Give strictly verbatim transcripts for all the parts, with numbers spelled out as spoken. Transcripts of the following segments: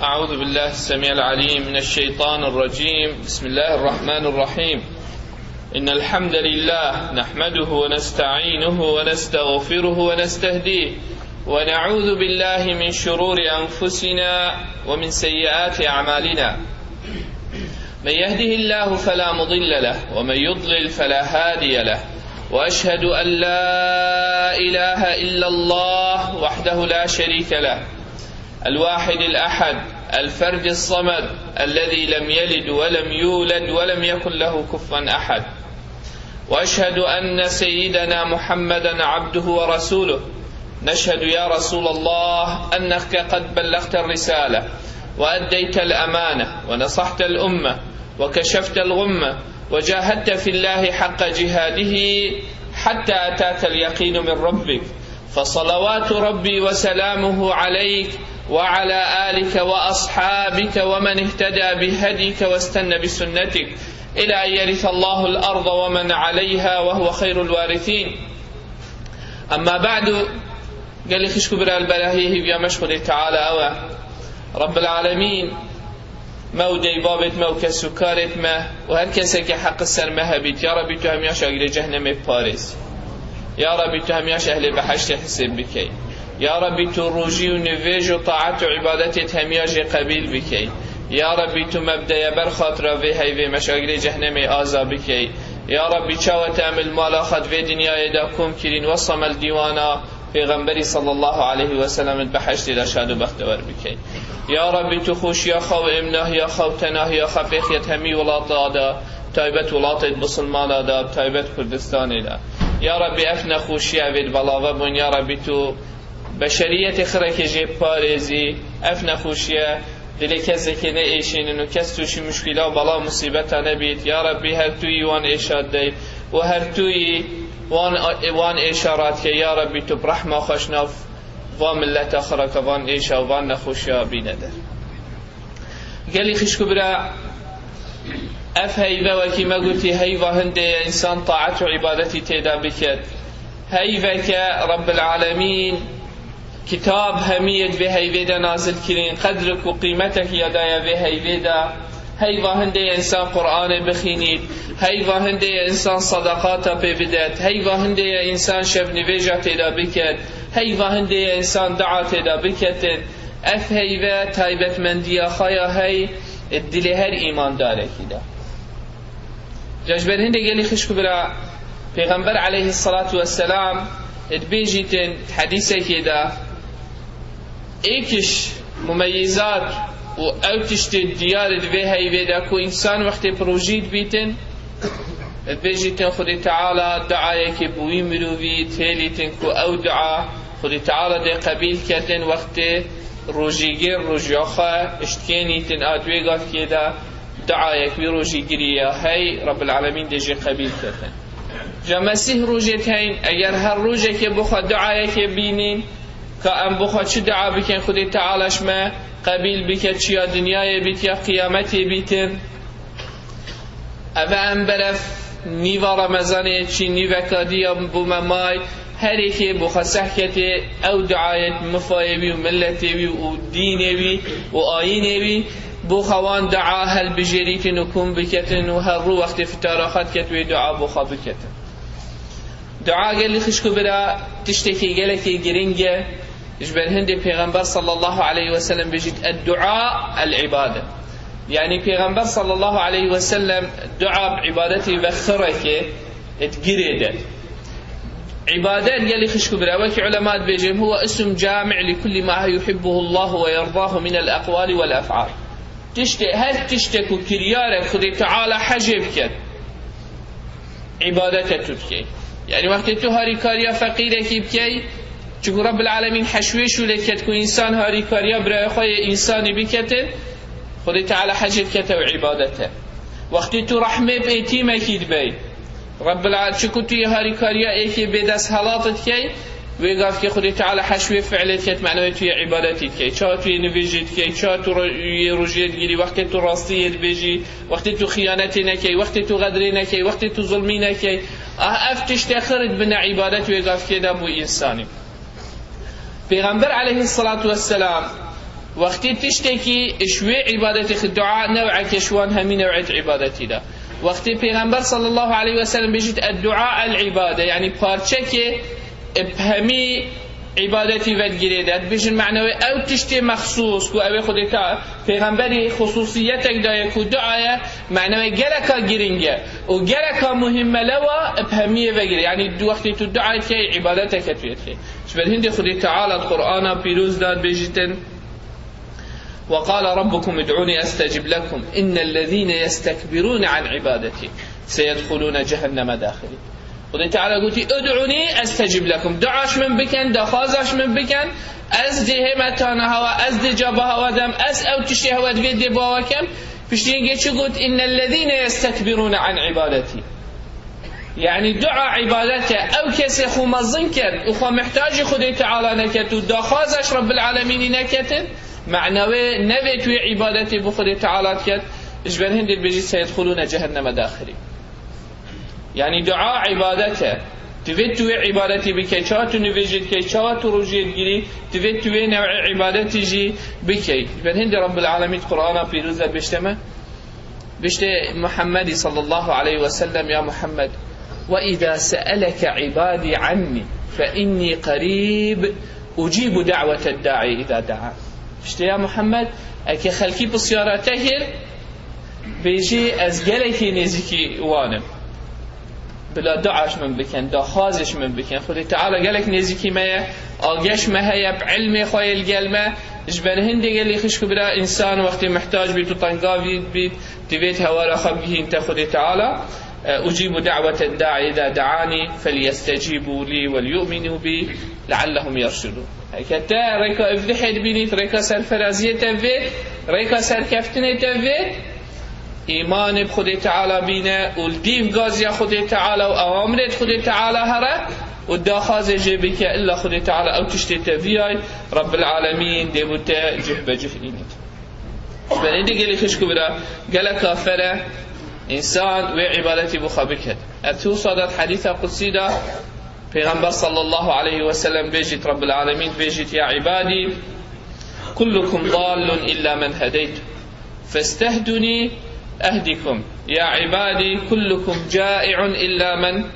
أعوذ بالله السميع العليم من الشيطان الرجيم. بسم الله الرحمن الرحيم. إن الحمد لله نحمده ونستعينه ونستغفره ونستهديه، ونعوذ بالله من شرور أنفسنا ومن سيئات أعمالنا. من يهده الله فلا مضل له، ومن يضلل فلا هادي له، وأشهد أن لا إله إلا الله وحده لا شريك له، الواحد الأحد، الفرد الصمد، الذي لم يلد ولم يولد ولم يكن له كفوا أحد. وأشهد أن سيدنا محمدا عبده ورسوله. نشهد يا رسول الله أنك قد بلغت الرسالة وأديت الأمانة ونصحت الأمة وكشفت الغمة وجاهدت في الله حق جهاده حتى أتاك اليقين من ربك، فصلوات ربي وسلامه عليك وعلى آلك وأصحابك ومن اهتدى بهديك واستنى بسنتك إلى أن يرث الله الأرض ومن عليها وهو خير الوارثين. أما بعد، قال لي خشكو برا البلاهي هي بيا مشغول تعالى أوى رب العالمين. Me û deyvavêt me û kes û karêt me û her keseke heq ser me hebît, ya Rebî, tu hemiya ji agirê cehnemê parêz. Ya Rebî, tu hemiya ji ehlê behiştê hisêb bikey. Ya Rebî, tu rojî û nivêj û taet û îbadetêt hemiya jê qebîl bikey. Ya Rebî, tu me bideye ber xatira vê heyvê me ji agirê cehnemê aza bikey. Ya Rebî, çawa te em li mala xwe di vê dinyayê de kom kirîn, wesa me li dîwana Pêxemberî sallallahu aleyhi ve sellem di behiştê de şad û bextewer bikey. Ya Rebî, tu xweşiya xwe û êmnahiya xwe û tenahiya xwe pêxiyet hemî welata de, taybet welatêt bisilmana de, taybet Kurdistanê de. Ya Rebî, ev nexweşiya vê di belave bûn, ya Rebî, tu beşeriyetê xirekê jê parêzî, ev nexweşiye dilê kesekê neêşînin û kes tûşî muşkîla û bela musîbeta nebît. Ya Rebî, her tu yî wan êşa dey û her tu yî wan, wan êşa radike. Ya Rebî, tu bi rehma xwe ji nav van milleta xiraka, van êşa û van nexweşiya bîne der. Gelî xişk û bira, ev heyve wekî me gotî, heyva hindê ye însan taet û îbadetî tê de biket. Heyveke Rebbil Alemîn kitab hemiyê di vê heyvê de nazil kirîn, qedrik û qîmetek ya daye vê heyvê de. Heyva hindê ye însan Qur'anê bixînît, heyva hindê ye însan sadaqata pê bidet, heyva hindê ye însan şevnivêja tê de biket, heyva hindê ye însan dua tê de biketin. Ev heyve taybetmendiya xwe ya hey di dilê her îmandarekî de. Ca ji ber hindê gelî xişk û bira, Pêxember aleyhisselatu vesselam dibêjîtin di hedîsekê de, êkiş mumeyîzat û ew tiştê diyar di vê heyvê de ku însan wextê bi rojî dibîtin, dibêjîtin Xwedê Teala duayekê bi wî mirovî têlîtin ku ew dua Xwedê Teala dê qebîl ketin wextê rojîgir rojiya xwe iştkênîtin a di wê gavkê de duayek wî rojîgirî ya hey Rebbil Alemîn dê jê qebîl ketin. Ja Mesîh rojêt heyn, eger her rojekê bixwe duayekê bînîn, ka em bixwe çi dua bikin, Xwedê Teala ji me qebîl bike, çi ya dinyayê bît ya qiyametê bîtin. Eve em berev nîva Remezanê çî nîveka dî ya bû me may, herêkê bixwe sehketê ew duayê mifayê wî û milletê wî û dînê wî û ayînê wî, bixwe wan dua helbijêrîtin û kom biketin û her rû wextê fitara xwe diket wê dua bixwe biketin. Dua gelî xişk û bira tiştekî gelekî giring e. Ji ber hindê Pêxember sallallahu aleyhi ve sellem bêjît, "Ed-dua el-ibade." Yani Pêxember sallallahu aleyhi ve sellem dua bi ibadetî ve xireke et girê de. Îbadet gelî xişk û bira, wekî ulema dibêjin, "Huwa ism cami' li kulli ma yuhibbuhu Allahu ve yerdahu min el-aqwali vel-ef'al." Tiştê, her tiştek û kiryarek Xwedê Teala hecê biket, îbadete tu dikey. Yani wextê tu harîkariya feqîrekî bikey, çunku Rebbil Alemîn heşwê şûlê ket ku însan harîkariya birayê xwe yê însanî bikete, Xwedê Teala hecê dikete û îbadete. Wextê tu rehmê bi êtîmekî dibey, Rebbil Al-, çiku tu yê harîkariya êkê bêdesthilat dikey, wê gavkê Xwedê Teala heş wê fiilê diket, mena wê tu yê îbadetî dikey. Ça tu yê nivêjê dikey, ça tu ro-, yê rojiyê digirî, wextê tu rastiyê dibêjî, wextê tu xiyanetê nekey, wextê tu xedrê nekey, wextê tu zulmî nekey. Ah, ev tiştê xir dibine îbadet wê gavkê de bû însanî. Pêxember aleyhisselatu vesselam Wextê tiştekî ji wê îbadetê xwe dua new'eke ji wan hemî new'ê îbadetî de. Wextê Pêxember sallallahu aleyhi ve sellem bêjît, "Ed-dua el-îbade", yanî parçekê bi hemî îbadetî vedigirê de. Dibêjin, manewê ew tiştê mexsûs ku ew ê Xwedê ta Pêxemberî xusûsiyetek daye ku dua ye, manewê geleka giring e û geleka muhîm e lewa bi hemiyê vegirê. Yanî du wextê tu dua dikey, îbadeteke tu yê dikey. Ji ber hindê Xwedê Teala di Qur'ana pîroz de dibêjîtin, "Ve qale rabbukum ud'uni estecib lekum, innellezîne yestekbirûne an ibadetî seyedhulûne cehenneme dâxilîn." Xwedê Teala gotî, "Ud'uni estecib lekum." Dua ji min bikin, daxwaza ji min bikin, ez dê hême tana hewa, ez dê caba hewa dem, ez ew tiştê hewa divê dê bawa kem. Piştî hingê çi got? "İnnellezîne yestekbirûne an ibadetî." Yanî dua îbadet e. Ew kesê xwe mezin ket û xwe mihtacî Xwedê Teala neket û daxwaza ji Rabbil Alemînî neketin, manewê nevê tu yê îbadetê bo Xwedê Teala diket, ji ber hindê dibêjî, "Seyedhulûne cehenneme dâxilîn." Yanî dua îbadet e. Divê tu wê îbadetî bikey, çawa tu nivêjê dikey, çawa tu rojiyê digirî, divê tu wê new'ê îbadetî jî bikey. Ji ber hindê Rabbil Alemîn di Qur'ana pîroz de dibêjte me, Biştê Muhammedî sallallahu aleyhi ve sellem, "Ya Muhammed, ve izâ se'eleke ibadî annî fe innî qerîb ucîbu da'weted da'i izâ da'an." Biştê, "Ya Muhammed, eke xelkî pisyara te kir, bêjî ez gelekî nêzîkî wan im." Bila dua ji min bikin, daxwazê ji min bikin. Xwedê Teala gelek nêzîkî me ye, ageh ji me heye, bi ilmê xwe yê li gel me. Ji ber hindê gelî xişk û bira, însan wextê mihtac bît û tengavî bît, divêt hewara xwe bigihînte Xwedê Teala. E, "Ucîbu da'wete da'i izâ da'anî, felyestecîbû lî weliyu'minû bî le'ellehum yerşudûn." Heke te rêka îflihê dibînît, rêka serferaziyê te vêt, rêka serkeftinê te vêt, Îmanê bi Xwedê Teala bîne û li dîv gaziya Xwedê Teala û ewamirê di Xwedê Teala here û daxwazê jê bike, illa Xwedê Teala ew tiştê te viyay, Rabbil Alemîn dê bo te cih be cih înît. Ji ber hindê gelî xişk û bira, gelek afer e însan wê îbadetî bo xwe biket. Ev tu sadat hedîsa qudsî de Pêxember sallallahu aleyhi ve sellem bêjît, Rabbil Alemîn bêjît, "Ya ibadî, kullukum dallun illa men hedeytu." Festehduni ehdikum. Ya ibadî, kullukum cai'un illa men,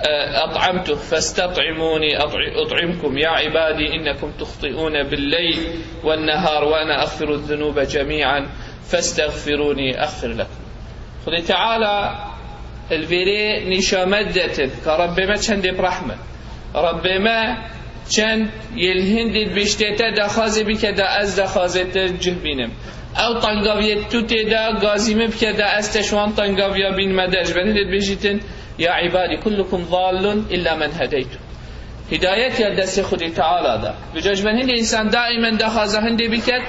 e, at'amtuh. Festat'imuni at'i-, ut'imkum. Ya ibadî, innekum tuxti'une bil-leyl wen-nehar ve ene axfiru-z-zunube cemi'an. Festexfiruni axfir lekum. Xwedê Teala li vêrê nîşa me detin ka Rebbê me çendê bi rehm e. Rebbê me çend yê li hindê dibêjtê te daxwazê bike da ez daxwazê te cih bînim. Ew tengaviyê tu tê de gazî min bike da ez te ji wan tengaviya bînime der. Ji ber hindê dibêjîtin, "Ya ibadî kullukum dallun illa men hedeytu." Hidayet ya destê Xwedê Teala da. Bi ca ji ber hindê însan daîmen daxwaza hindê biket,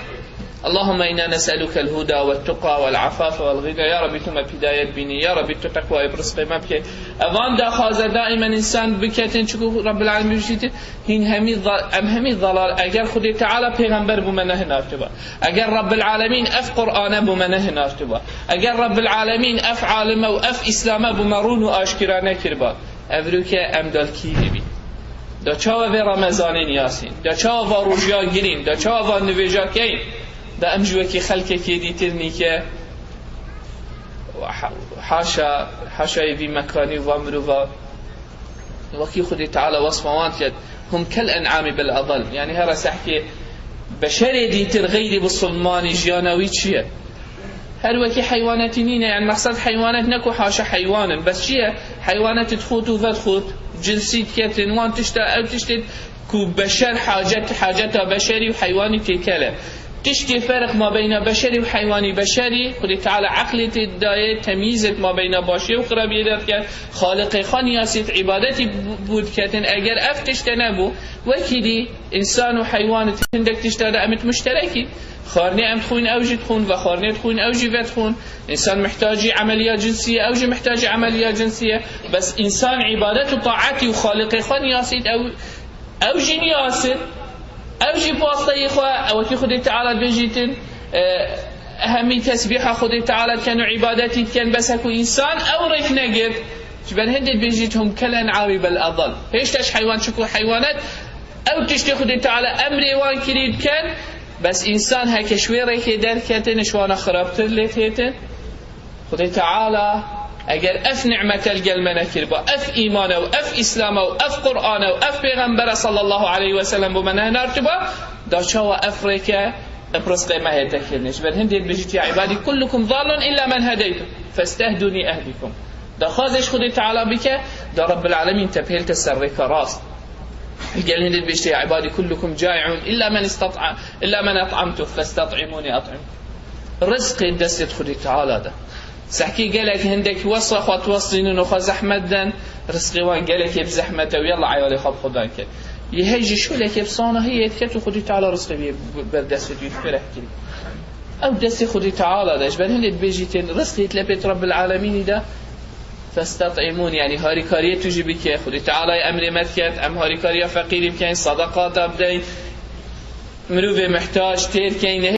"Allahümme inna nes'elukel huda ve tuqa vel afafe vel gina." Ya Rabbi, tu me hidayet bînî. Ya Rabbi, tu teqwayê bi rizqê me bike. Evan daxwaza daîmen însan biketin, çiku Rabbil Alemîn bişîtin, hîn hemî za-, em hemî zalal. Eger Xwedê Teala pêxember bo me nehinartiba. Eger Rabbil Alemîn ev Qur'ane bo me nehinartiba. Eger Rabbil Alemîn ev alime û ev Îslame bo me rûn û aşkira nekiriba. Evroke em dal kî dibîn? Da çawa vê Remezanê niyasîn? Da çawa va rojiya girîn? Da çawa va nivêja keyn? Da em ji wekî xelkekê dîtir nîke? Ha-, haşa, haşayê vî mekanî û va mirova. Wekî Xwedê Teala wesfa wan diket, "Hum kel en'ami bel adal." Yanî here sehkê beşerê dîtir xeyrî bisilmanî jiyana wî çi ye? Her wekî heywanetî nîne, yani mexsed heywanet ne ku haşa heywan in, bes çi ye? Heywanet dixwit û vedixwit, cinsî diketin, wan tişta, ew tiştê ku beşer hacet, haceta beşerî û heywanî têkel e. Tiştê ferq mabeyna beşerî û heywanî, beşerî, Xwedê Teala eqlê tê dayê, temyîzet mabeyna başiyê û xirabiyê de dike, Xaliqê xwe niyasît, îbadetî bû, bû diketin. Eger ev tişte nebû, wekî dî, însan û heywan hindek tişta de em ê muşterek in. Xwarinê em dixwin, ew jî dixwin, vexwarinê dixwin, ew jî vedixwin. Însan mihtacî emeliya cinsî ye, ew jî mihtacî emeliya cinsî ye. Bes însan îbadet û taetî û Xaliqê xwe niyasît, ew, ew jî niyasin. Ew jî pasteyê xwe, ew wekî Xwedê Teala dibêjîtin, e, hemî tesbîha Xwedê Teala dikin û îbadetî dikin, bes heku însan ew rêk negirt, ji ber hindê dibêjît, "Hum kel en'ami bel adal." Hêşta ji heywan, çiku heywanet, ew tiştê Xwedê Teala emrê wan kirî dikin, Bes însan heke ji wê rêkê derketin, ji wana xirabtir lê têtin. Xwedê Teala eger ev nîmete li gel me nekiriba, ev îman e û ev Îslam e û ev Qur'an e û ev Pêxembere sallallahu aleyhi ve sellem bo me nehinartiba, da çawa ev rêke bi rizqê me hête kirinê? Ji ber hindê dibêjît, "Ya ibadî kullukum zallun illa men hedeytum, festehdûnî ehdikum." Daxwazê ji Xwedê Teala bike, da Rabbil Alemîn te bihêlte ser rêka rast. Gel hindê dibêjît, "Ya ibadî kullukum cai'un illa men istat'a-, illa men at'amtu, festat'imûnî at'im." Rizqê destê Xwedê Teala de. Sehkî gelek hindek wesa xwe twestînin û xwe zehmet den, rizqê wan gelekê bi zehmet e û yalla eyalê xwe bi xwe dan ket. Yê hey jî şûlekê bi sanahiyê diket û Xwedê Teala rizqê wî ber destê wî dikire kirî. Ew destê Xwedê Teala de, ji ber hindê dibêjî tên rizqê di lepê Rabbil Alemînî de, festat'imûn, yanî harîkariyê tu jî bike. Xwedê Teala emrê me diket, em harîkariya feqîrî bikeyn, sadaqata bideyn, mirovê mihtac têr keyn,